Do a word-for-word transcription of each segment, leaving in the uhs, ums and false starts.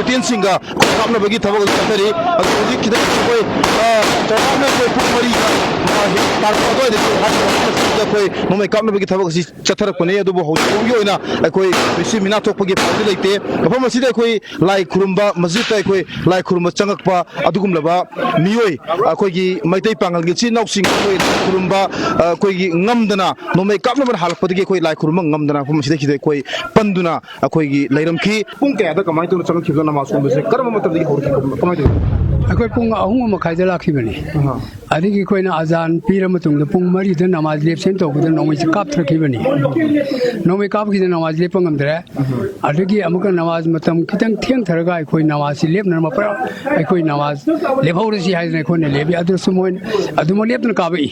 ꯇꯦꯟꯁꯤꯡꯒ ꯑꯩꯈꯣꯏ ꯀꯥꯞꯅꯕꯒꯤ ꯊꯕꯛ ꯑꯗꯨ ꯆꯠꯊꯔꯤ꯫ ꯑꯗꯨ ꯍꯧꯖꯤꯛ ꯈꯤꯇꯪ ꯑꯩꯈꯣꯏ, ꯑ, ꯆꯥꯎꯔꯥꯛꯅ ꯑꯩꯈꯣꯏ ꯄꯨꯡ ꯃꯔꯤꯒ, ꯑ, ꯍꯦꯛ ꯇꯥꯔꯛꯄ ꯑꯗꯨꯋꯥꯏꯗꯒꯤ ꯍꯥꯏꯔꯤꯕ ꯃꯐꯝ ꯑꯁꯤꯗ ꯑꯩꯈꯣꯏ ꯅꯣꯡꯃꯩ ꯀꯥꯞꯅꯕꯒꯤ ꯊꯕꯛ ꯑꯁꯤ ꯆꯠꯊꯔꯛꯄꯅꯤ꯫ ꯑꯗꯨꯕꯨ ꯍꯧꯖꯤꯛ ꯐꯥꯎꯒꯤ ꯑꯣꯏꯅ ꯑꯩꯈꯣꯏ ꯃꯤꯁꯤ ꯃꯤꯅꯥ ꯊꯣꯛꯄꯒꯤ ꯄꯥꯎꯗꯤ ꯂꯩꯇꯦ꯫ ꯃꯐꯝ ꯑꯁꯤꯗ ꯑꯩꯈꯣꯏ ꯂꯥꯏ ꯈꯨꯔꯨꯝꯕ, ꯃꯁꯖꯤꯠꯇ ꯑꯩꯈꯣꯏ ꯂꯥꯏ ꯈꯨꯔꯨꯝꯕ ꯆꯪꯉꯛꯄ ꯑꯗꯨꯒꯨꯝꯂꯕ ꯃꯤꯑꯣꯏ, ꯑꯩꯈꯣꯏꯒꯤ ꯃꯩꯇꯩ ꯄꯥꯉꯜꯒꯤ ꯏꯆꯤꯜ ꯏꯅꯥꯎꯁꯤꯡ ꯑꯩꯈꯣꯏ ꯂꯥꯏ ꯈꯨꯔꯨꯝꯕ, ꯑ, ꯑꯩꯈꯣꯏꯒꯤ ꯉꯝꯗꯅ, ꯅꯣꯡꯃꯩ ꯀꯥꯞꯅꯕꯅ ꯍꯥꯜꯂꯛꯄꯗꯒꯤ ꯑꯩꯈꯣꯏ ꯂꯥꯏ ꯈꯨꯔꯨꯝꯕ ꯉꯝꯗꯅ ꯃꯐꯝ ꯑꯁꯤꯗ ꯑꯩꯈꯣꯏ ꯄꯟꯗꯨꯅ ꯑꯩꯈꯣꯏꯒꯤ ꯂꯩꯔꯝꯈꯤ꯫ ꯄꯨꯡ ꯀꯌꯥꯗ ꯀꯃꯥꯏꯅ ꯇꯧꯅ ꯆꯪꯉꯛꯈꯤꯕꯅꯣ? ꯅꯃꯥꯖ ꯁꯣꯟꯕꯁꯦ ꯀꯔꯝꯕ ꯃꯇꯝꯗꯒꯤ ꯍꯧꯔꯛꯈꯤꯕꯅꯣ? ꯀꯃꯥꯏꯅ ꯇꯧꯔꯤꯅꯣ? ꯑꯩꯈꯣꯏ ꯄꯨꯡ ꯑꯍꯨꯝ ꯃꯈꯥꯏꯗ ꯂꯥꯛꯈꯤꯕꯅꯤ꯫ ꯑꯍꯥ꯫ ꯑꯗꯒꯤ ꯑꯩꯈꯣꯏꯅ ꯑꯖꯥꯟ ꯄꯤꯔ ꯃꯇꯨꯡꯗ ꯄꯨꯡ ꯃꯔꯤꯗ ꯅꯃꯥꯖ ꯂꯦꯞꯁꯦꯅ ꯇꯧꯕꯗ ꯅꯣꯡꯃꯩꯁꯦ ꯀꯥꯞꯊꯔꯛꯈꯤꯕꯅꯤ꯫ ꯅꯣꯡꯃꯩ ꯀꯥꯞꯈꯤꯗꯅ ꯅꯃꯥꯖ ꯂꯦꯞꯄ ꯉꯝꯗ꯭ꯔꯦ꯫ ꯑꯗꯒꯤ ꯑꯃꯨꯛꯀ ꯅꯃꯥꯖ ꯃꯇꯝ ꯈꯤꯇꯪ ꯊꯦꯡꯊꯔꯒ ꯑꯩꯈꯣꯏ ꯅꯃꯥꯖꯁꯤ ꯂꯦꯞꯅꯔꯝꯕ ꯄꯨꯔꯥ ꯑꯩꯈꯣꯏ ꯅꯃꯥꯖ ꯂꯦꯞꯍꯧꯔꯁꯤ ꯍꯥꯏꯗꯅ ꯑꯩꯈꯣꯏꯅ ꯂꯦꯞꯄꯤ꯫ ꯑꯗꯨꯁꯨ ꯃꯣꯏꯅ ꯑꯗꯨꯃꯛ ꯂꯦꯞꯇꯅ ꯀꯥꯞꯄꯛꯏ꯫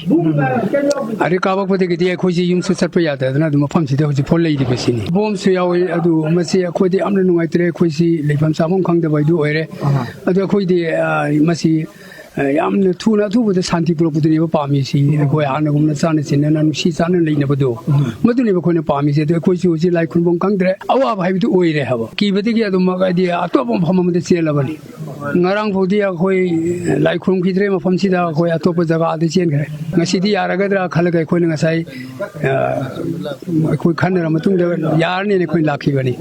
ꯑꯗꯩ ꯀꯥꯞꯄꯛꯄꯗꯒꯤꯗꯤ ꯑꯩꯈꯣꯏꯁꯤ ꯌꯨꯝꯁꯨ ꯆꯠꯄ ꯌꯥꯗꯗꯅ ꯑꯗꯨꯝ ꯃꯐꯝꯁꯤꯗ ꯍꯧꯖꯤꯛꯐꯥꯎ ꯂꯩꯔꯤꯕꯁꯤꯅꯤ꯫ ꯕꯣꯝꯁꯨ ꯌꯥꯎꯏ꯫ ꯑꯗꯨ ꯃꯁꯤ ꯑꯩꯈꯣꯏꯗꯤ ꯌꯥꯝꯅ ꯅꯨꯡꯉꯥꯏꯇ꯭ꯔꯦ꯫ ꯑꯩꯈꯣꯏꯁꯤ ꯂꯩꯐꯝ ꯆꯥꯐꯝ ꯈꯪꯗꯕ ꯍꯥꯏꯗꯨ ꯑꯣꯏꯔꯦ꯫ ꯑꯗꯣ ꯑꯩꯈꯣꯏꯗꯤ, ꯑ, ꯃꯁꯤ, ꯑ, ꯌꯥꯝꯅ ꯊꯨꯅ ꯑꯊꯨꯕꯗ ꯁꯥꯟꯇꯤ ꯄꯨꯔꯛꯄꯗꯨꯅꯦꯕ ꯄꯥꯝꯃꯤꯁꯤ꯫ ꯑꯩꯈꯣꯏ ꯍꯥꯟꯅꯒꯨꯝꯅ ꯆꯥꯅ ꯆꯤꯟꯅꯅ ꯅꯨꯡꯁꯤ ꯆꯥꯟꯅ ꯂꯩꯅꯕꯗꯣ, ꯃꯗꯨꯅꯦꯕ ꯑꯩꯈꯣꯏꯅ ꯄꯥꯝꯃꯤꯁꯦ꯫ ꯑꯗꯣ ꯑꯩꯈꯣꯏꯁꯨ ꯍꯧꯖꯤꯛ ꯂꯥꯏ ꯈꯨꯔꯨꯝꯐꯝ ꯈꯪꯗ꯭ꯔꯦ, ꯑꯋꯥꯕ ꯍꯥꯏꯕꯗꯨ ꯑꯣꯏꯔꯦ ꯍꯥꯏꯕ꯫ ꯀꯤꯕꯗꯒꯤ ꯑꯗꯨꯝ ꯍꯥꯏꯗꯤ ꯑꯇꯣꯞꯄ ꯃꯐꯝ ꯑꯃꯗ ꯆꯦꯜꯂꯕꯅꯤ꯫ ꯉꯔꯥꯡ ꯐꯥꯎꯗꯤ ꯑꯩꯈꯣꯏ ꯂꯥꯏ ꯈꯨꯔꯨꯝꯈꯤꯗ꯭ꯔꯦ ꯃꯐꯝꯁꯤꯗ, ꯑꯩꯈꯣꯏ ꯑꯇꯣꯞꯄ ꯖꯒꯥꯗ ꯆꯦꯟꯈ꯭ꯔꯦ꯫ ꯉꯁꯤꯗꯤ ꯌꯥꯔꯒꯗ꯭ꯔꯥ ꯈꯜꯂꯒ ꯑꯩꯈꯣꯏꯅ ꯉꯁꯥꯏ, ꯑ, ꯑꯩꯈꯣꯏ ꯈꯟꯅꯔ ꯃꯇꯨꯡꯗ ꯌꯥꯔꯅꯤꯅ ꯑꯩꯈꯣꯏ ꯂꯥꯛꯈꯤꯕꯅꯤ꯫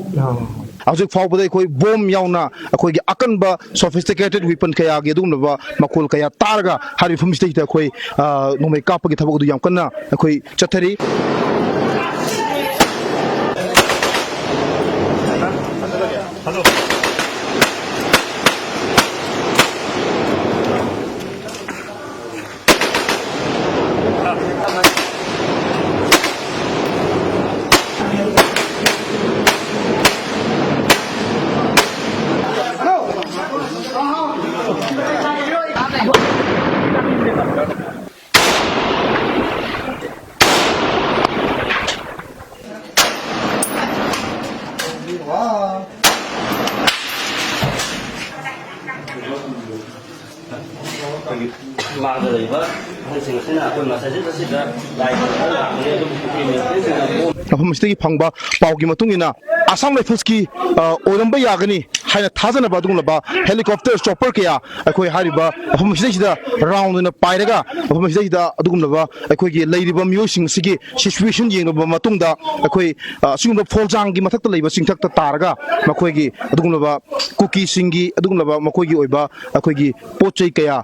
ꯍꯧꯖꯤꯛ ꯐꯥꯎꯕꯗ ꯑꯩꯈꯣꯏ ꯕꯣꯝ ꯌꯥꯎꯅ ꯑꯩꯈꯣꯏꯒꯤ ꯑꯀꯟꯕ sophisticated weapon ꯀꯌꯥꯒꯤ ꯑꯗꯨꯒꯨꯝꯂꯕ ꯃꯈꯣꯜ ꯀꯌꯥ ꯇꯥꯔꯒ ꯍꯥꯏꯔꯤꯕ ꯃꯐꯝꯁꯤꯗꯩꯗ ꯑꯩꯈꯣꯏ, ꯑ, ꯅꯣꯡꯃꯩ ꯀꯥꯞꯄꯒꯤ ꯊꯕꯛ ꯑꯗꯨ ꯌꯥꯝ ꯀꯟꯅ ꯑꯩꯈꯣꯏ ꯆꯠꯊꯔꯤ꯫ ꯑꯩꯈꯣꯏꯒꯤ ꯂꯥꯡꯗ ꯂꯩꯕ ꯑꯍꯜꯁꯤꯡ ꯑꯁꯤꯅ ꯑꯩꯈꯣꯏ ꯃꯁꯖꯤꯗ ꯑꯁꯤꯗ ꯂꯥꯏ ꯈꯨꯔꯨꯝꯕ ꯂꯥꯛꯄꯅꯤ꯫ ꯑꯗꯨꯕꯨ ꯃꯐꯝ ꯑꯁꯤꯗꯒꯤ ꯐꯪꯕ ꯄꯥꯎꯒꯤ ꯃꯇꯨꯡ ꯏꯟꯅ, ꯑꯁꯥꯝ ꯔꯥꯏꯐꯜꯁꯀꯤ, ꯑ, ꯑꯣꯏꯔꯝꯕ ꯌꯥꯒꯅꯤ ꯍꯥꯏꯅ ꯊꯥꯖꯅꯕ ꯑꯗꯨꯒꯨꯝꯂꯕ helicopter, chopper ꯀꯌꯥ ꯑꯩꯈꯣꯏ ꯍꯥꯏꯔꯤꯕ ꯃꯐꯝ ꯑꯁꯤꯗꯩꯁꯤꯗ round ꯑꯣꯏꯅ ꯄꯥꯏꯔꯒ, ꯃꯐꯝ ꯑꯁꯤꯗꯩꯁꯤꯗ ꯑꯗꯨꯒꯨꯝꯂꯕ ꯑꯩꯈꯣꯏꯒꯤ ꯂꯩꯔꯤꯕ ꯃꯤꯑꯣꯏꯁꯤꯡ ꯑꯁꯤꯒꯤ situation ꯌꯦꯡꯂꯕ ꯃꯇꯨꯡꯗ, ꯑꯩꯈꯣꯏ, ꯑ, ꯑꯁꯤꯒꯨꯝꯕ ꯐꯣꯜꯖꯥꯡꯒꯤ ꯃꯊꯛꯇ ꯂꯩꯕ ꯆꯤꯡꯊꯛꯇ ꯇꯥꯔꯒ ꯃꯈꯣꯏꯒꯤ ꯑꯗꯨꯒꯨꯝꯂꯕ ꯀꯨꯀꯤꯁꯤꯡꯒꯤ ꯑꯗꯨꯒꯨꯝꯂꯕ ꯃꯈꯣꯏꯒꯤ ꯑꯣꯏꯕ ꯑꯩꯈꯣꯏꯒꯤ ꯄꯣꯠ ꯆꯩ ꯀꯌꯥ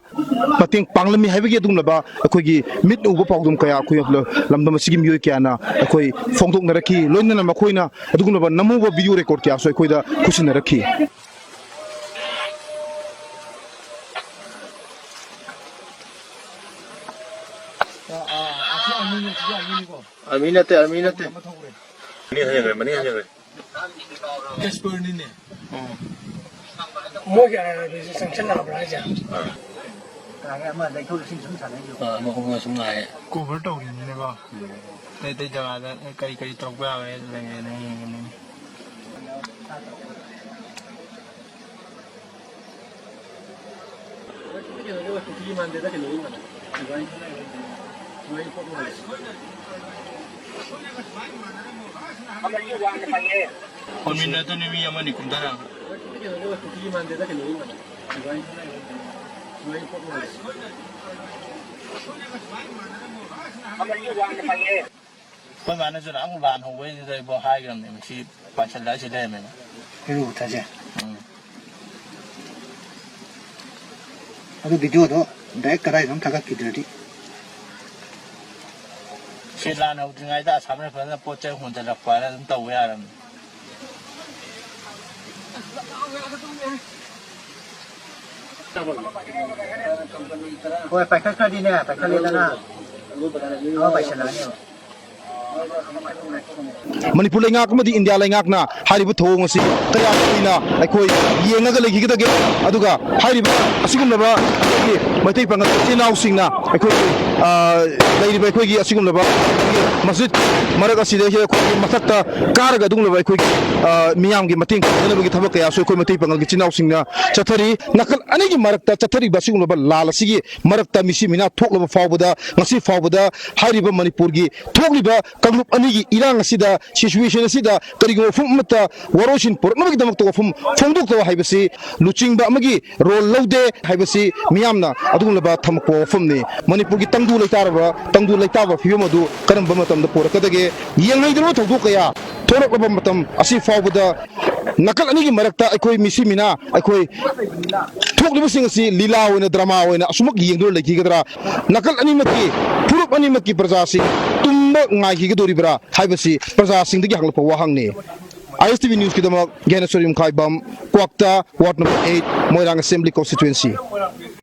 ꯃꯇꯦꯡ ꯄꯥꯡꯂꯝꯃꯤ ꯍꯥꯏꯕꯒꯤ ꯑꯗꯨꯒꯨꯝꯂꯕ ꯑꯩꯈꯣꯏꯒꯤ ꯃꯤꯠ ꯎꯕ ꯄꯥꯎꯗꯝ ꯀꯌꯥ ꯑꯩꯈꯣꯏ ꯂꯝꯗꯝ ꯑꯁꯤꯒꯤ ꯃꯤꯑꯣꯏ ꯀꯌꯥꯅ ꯑꯩꯈꯣꯏ ꯐꯣꯡꯗꯣꯛꯅꯔꯛꯈꯤ꯫ ꯂꯣꯏꯅꯅ ꯃꯈꯣꯏꯅ ꯑꯗꯨꯒꯨꯝꯂꯕ ꯅꯝꯍꯧꯕ video record ꯀꯌꯥꯁꯨ ꯑꯩꯈꯣꯏꯗ ꯈꯨꯠꯁꯤꯟꯅꯔꯛꯈꯤ꯫ ꯑꯥꯔꯃꯤ ꯅꯠꯇꯦ, ꯑꯥꯔꯃꯤ ꯅꯠꯇꯦ꯫ ꯃꯅꯤꯡ ꯍꯟꯖꯟꯈ꯭ꯔꯦ, ꯃꯅꯤꯡ ꯍꯟꯖꯟꯈ꯭ꯔꯦ꯫ ꯀꯦꯁꯄꯔꯅꯤꯅꯦ꯫ ꯎꯝ꯫ ꯃꯣꯏꯒꯤ ꯑꯥꯔꯃꯤꯁꯦ ꯆꯪꯁꯤꯜꯂꯛꯑꯕ꯭ꯔꯥ ꯍꯥꯏꯁꯦ? ꯑꯥ꯫ ꯀꯥꯏ ꯑꯃ ꯂꯩꯊꯣꯛ ꯂꯩꯁꯤꯟ ꯁꯨꯝ ꯁꯥꯟꯅꯩꯁꯦ꯫ ꯑꯥ, ꯑꯃ ꯍꯣꯡꯅ ꯁꯨꯝ ꯉꯥꯏꯌꯦ꯫ Cover ꯇꯧꯔꯤꯅꯤꯅꯦꯀꯣ꯫ ꯎꯝ꯫ ꯑꯇꯩ ꯑꯇꯩ ꯖꯒꯥꯗ ꯀꯔꯤ ꯀꯔꯤ ꯇꯧꯔꯛꯄ ꯌꯥꯕ ꯂꯩꯒꯦꯅ ꯌꯦꯡꯕꯅꯤ꯫ ꯍꯣꯟꯃꯤꯟꯅꯗꯣꯏꯅꯤ ꯃꯤ ꯑꯃꯅꯤ ꯀꯨꯝꯊꯔꯒ꯫ ꯑꯩꯈꯣꯏ ꯃꯥꯅꯁꯨ ꯅꯍꯥꯟꯃꯨꯛ ꯂꯥꯟ ꯍꯧꯕꯩꯗꯨꯗ ꯏꯕꯣ ꯍꯥꯏꯈ꯭ꯔꯕꯅꯦ, ꯃꯁꯤ ꯄꯥꯏꯁꯜꯂꯛꯑ ꯁꯤ ꯂꯩꯔꯝꯃꯦꯅ꯫ ꯍꯦꯔꯣ ꯊꯥꯁꯦ꯫ ꯎꯝ꯫ ꯑꯗꯨ videoꯗꯣ direct ꯀꯗꯥꯏꯗꯅꯣ ꯊꯥꯒꯠꯈꯤꯗ꯭ꯔꯗꯤ꯫ ꯁꯤ ꯂꯥꯟ ꯍꯧꯗ꯭ꯔꯤꯉꯩꯗ ꯑꯁꯥꯝ ꯔꯥꯏꯐꯜꯅ ꯄꯣꯠ ꯆꯩ ꯍꯣꯟꯖꯜꯂꯛꯄꯅ ꯑꯗꯨꯝ ꯇꯧꯕ ꯌꯥꯔꯕꯅꯤ꯫ ꯍꯣꯏ, ꯄꯥꯏꯈꯠꯈ꯭ꯔꯗꯤꯅꯦ, ꯄꯥꯏꯈꯠꯂꯦꯗꯅ꯫ ꯑꯃ ꯄꯥꯏꯁꯜꯂꯛꯑꯅꯦꯕ꯫ ꯃꯅꯤꯄꯨꯔ ꯂꯩꯉꯥꯛ ꯑꯃꯗꯤ ꯏꯟꯗꯤꯌꯥ ꯂꯩꯉꯥꯛꯅ ꯍꯥꯏꯔꯤꯕ ꯊꯧꯑꯣꯡ ꯑꯁꯤ ꯀꯌꯥꯝ ꯀꯨꯏꯅ ꯑꯩꯈꯣꯏ ꯌꯦꯡꯉꯒ ꯂꯩꯈꯤꯒꯗꯒꯦ? ꯑꯗꯨꯒ ꯍꯥꯏꯔꯤꯕ ꯑꯁꯤꯒꯨꯝꯂꯕ ꯃꯩꯇꯩ ꯄꯥꯉꯜ ꯏꯆꯤꯟ ꯏꯅꯥꯎꯁꯤꯡꯅ ꯑꯩꯈꯣꯏꯒꯤ, ꯑ, ꯂꯩꯔꯤꯕ ꯑꯩꯈꯣꯏꯒꯤ ꯑꯁꯤꯒꯨꯝꯂꯕ ꯃꯁꯖꯤꯗ ꯃꯔꯛ ꯑꯁꯤꯗ ꯑꯩꯈꯣꯏꯒꯤ ꯃꯊꯛꯇ ꯀꯥꯔꯒ ꯑꯗꯨꯒꯨꯝꯂꯕ ꯑꯩꯈꯣꯏꯒꯤ, ꯑ, ꯃꯤꯌꯥꯝꯒꯤ ꯃꯇꯦꯡ ꯄꯥꯡꯅꯅꯕꯒꯤ ꯊꯕꯛ ꯀꯌꯥꯁꯨ ꯑꯩꯈꯣꯏ ꯃꯩꯇꯩ ꯄꯥꯉꯜꯒꯤ ꯏꯆꯤꯟ ꯏꯅꯥꯎꯁꯤꯡꯅ ꯆꯠꯊꯔꯤ꯫ ꯅꯥꯀꯜ ꯑꯅꯤꯒꯤ ꯃꯔꯛꯇ ꯆꯠꯊꯔꯤꯕ ꯑꯁꯤꯒꯨꯝꯂꯕ ꯂꯥꯜ ꯑꯁꯤꯒꯤ ꯃꯔꯛꯇ ꯃꯤꯁꯤ ꯃꯤꯅꯥ ꯊꯣꯛꯂꯕ ꯐꯥꯎꯕꯗ, ꯉꯁꯤ ꯐꯥꯎꯕꯗ ꯍꯥꯏꯔꯤꯕ ꯃꯅꯤꯄꯨꯔꯒꯤ ꯊꯣꯛꯂꯤꯕ ꯀꯥꯡꯂꯨꯞ ꯑꯅꯤꯒꯤ ꯏꯔꯥꯡ ꯑꯁꯤꯗ, situation ꯑꯁꯤꯗ ꯀꯔꯤꯒꯨꯝꯕ ꯋꯥꯐꯝ ꯑꯃꯠꯇ ꯋꯥꯔꯣꯏꯁꯤꯟ ꯄꯨꯔꯛꯅꯕꯒꯤꯗꯃꯛꯇ ꯋꯥꯐꯝ ꯐꯣꯡꯗꯣꯛꯇꯕ ꯍꯥꯏꯕꯁꯤ ꯂꯨꯆꯤꯡꯕ ꯑꯃꯒꯤ role ꯂꯧꯗꯦ ꯍꯥꯏꯕꯁꯤ ꯃꯤꯌꯥꯝꯅ ꯑꯗꯨꯒꯨꯝꯂꯕ ꯊꯝꯃꯛꯄ ꯋꯥꯐꯝꯅꯤ꯫ ꯃꯅꯤꯄꯨꯔꯒꯤ ꯇꯪꯗꯨ ꯂꯩꯇꯥꯔꯕ, ꯇꯪꯗꯨ ꯂꯩꯇꯥꯕ ꯐꯤꯕꯝ ꯑꯗꯨ ꯀꯔꯝꯕ ꯃꯇꯝꯗ ꯄꯨꯔꯛꯀꯗꯒꯦ? ꯌꯦꯡꯍꯩꯗ꯭ꯔꯕ ꯊꯧꯗꯣꯛ ꯀꯌꯥ ꯊꯣꯔꯛꯂꯕ ꯃꯇꯝ ꯑꯁꯤ ꯐꯥꯎꯕꯗ ꯅꯥꯀꯜ ꯑꯅꯤꯒꯤ ꯃꯔꯛꯇ ꯑꯩꯈꯣꯏ ꯃꯤꯁꯤ ꯃꯤꯅꯥ, ꯑꯩꯈꯣꯏ ꯊꯣꯛꯂꯤꯕꯁꯤꯡ ꯑꯁꯤ ꯂꯤꯂꯥ ꯑꯣꯏꯅ, ꯗ꯭ꯔꯃꯥ ꯑꯣꯏꯅ ꯑꯁꯨꯃꯛ ꯌꯦꯡꯗꯨꯅ ꯂꯩꯈꯤꯒꯗ꯭ꯔꯥ? ꯅꯥꯀꯜ ꯑꯅꯤꯃꯛꯀꯤ, ꯐꯨꯔꯨꯞ ꯑꯅꯤꯃꯛꯀꯤ ꯄ꯭ꯔꯖꯥꯁꯤꯡ ꯇꯨꯝꯕ ꯉꯥꯏꯈꯤꯒꯗꯧꯔꯤꯕ꯭ꯔꯥ ꯍꯥꯏꯕꯁꯤ ꯄ꯭ꯔꯖꯥꯁꯤꯡꯗꯒꯤ ꯍꯪꯂꯛꯄ ꯋꯥꯍꯪꯅꯤ꯫ ꯑꯥꯏ ꯑꯦꯁ ꯇꯤ ꯚꯤ ꯅ꯭ꯌꯨꯁꯀꯤꯗꯃꯛ ꯒ꯭ꯌꯥꯅꯦꯁꯣꯔ ꯌꯨꯝꯈꯥꯏꯕꯝ, Kwakta, ward number eight, Moirang assembly ꯀꯣꯟꯁꯇꯤꯇ꯭ꯋꯦꯟꯁꯤ꯫